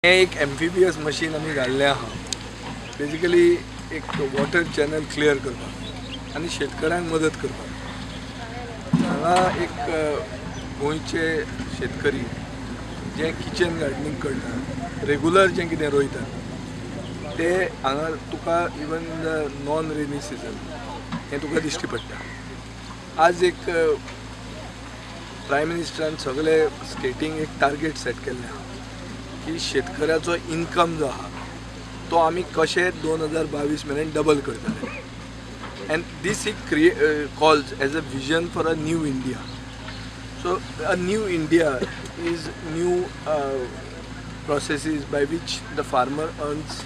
हें एक एम्फिबियस मशीन आमी घाल्लें आहा, बेजिकली एक वॉटर चॅनल क्लियर करपाक आनी शेतकऱ्यांक मदत करपाक. हांगा एक गोंयचे शेतकरी जे किचन गार्डनींग करतात, रेगुलर जें कितें रोयतात ते हांगा तुका even the non rainy season हें तुका दिश्टी पडटा. आज एक प्रायम मिनिस्टरान सगळे स्टेटींक एक टार्गेट सेट केल्लें आहा की शेतकऱ्याचो इनकम जो आहा तो आमी कशें 2022 मेरेन डबल करतले. And this he calls as a vision for a new India. So a new India is new processes by which the farmer earns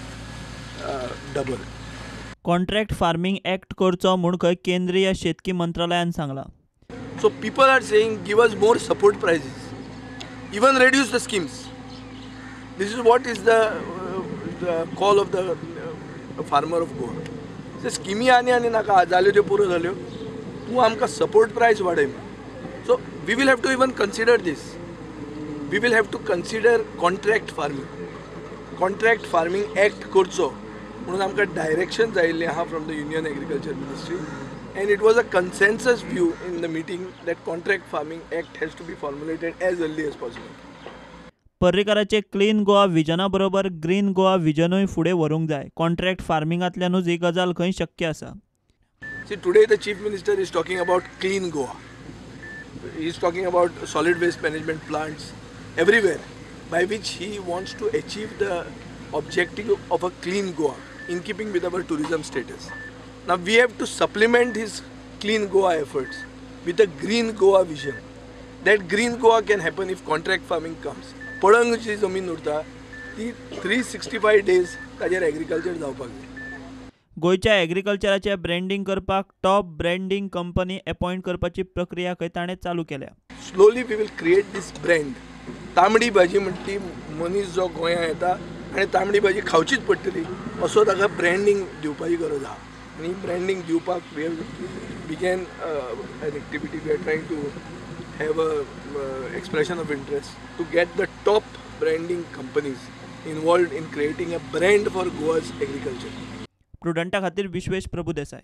double. Contract farming act करचो म्हूण खंय केंद्रीय शेतकी मंत्रालयान सांगलां. So people are saying give us more support prices, even reduce the schemes. This is what is the call of the farmer of Goa. ते स्किमी आनी आनी नाका जाल्यो त्यो पुरो जाल्यो, तूं आमकां सपोर्ट प्रायस वाडय. So we will have to even consider this. We will have to consider contract farming. Contract farming act करचो म्हणून आमकां डायरेक्शन जायिल्लें आहा from the union agriculture ministry. And it was a consensus view in the meeting that contract farming act has to be formulated as early as possible. पर्रीकाराचे clean Goa विजना बरोबर green Goa विजनूय फुडें व्हरूंक जाय. Contract फार्मिंगांतल्यानूच ही गजाल खंय शक्य आसा. See, today the Chief Minister is talking about clean Goa. He is talking about solid waste management plants everywhere, by which he wants to achieve the objective of a clean Goa in keeping with our tourism status. Now we have to supplement his clean Goa efforts with a green Goa vision. That green Goa can happen if contract farming comes. पडंग जी जमीन उरता ती 365 days ताजेर agriculture जावपाक जाय. गोंयच्या एग्रीकल्चराचें branding करपाक top branding company appoint करपाची प्रक्रिया खंय ताणें चालू केल्या. Slowly we will create this brand. तांबडी भाजी म्हणटी मनीस जो गोंयांत येता आनी तांबडी भाजी खावचीच पडटली असो ताका ब्रँडींग दिवपाची गरज आहा. आनी ब्रँडींग दिवपाक we have began an activity. We are trying to have a expression of interest to get the top branding companies involved in creating a brand for Goa's agriculture. प्रुडंटा खातीर विश्वेश प्रभुदेसाय.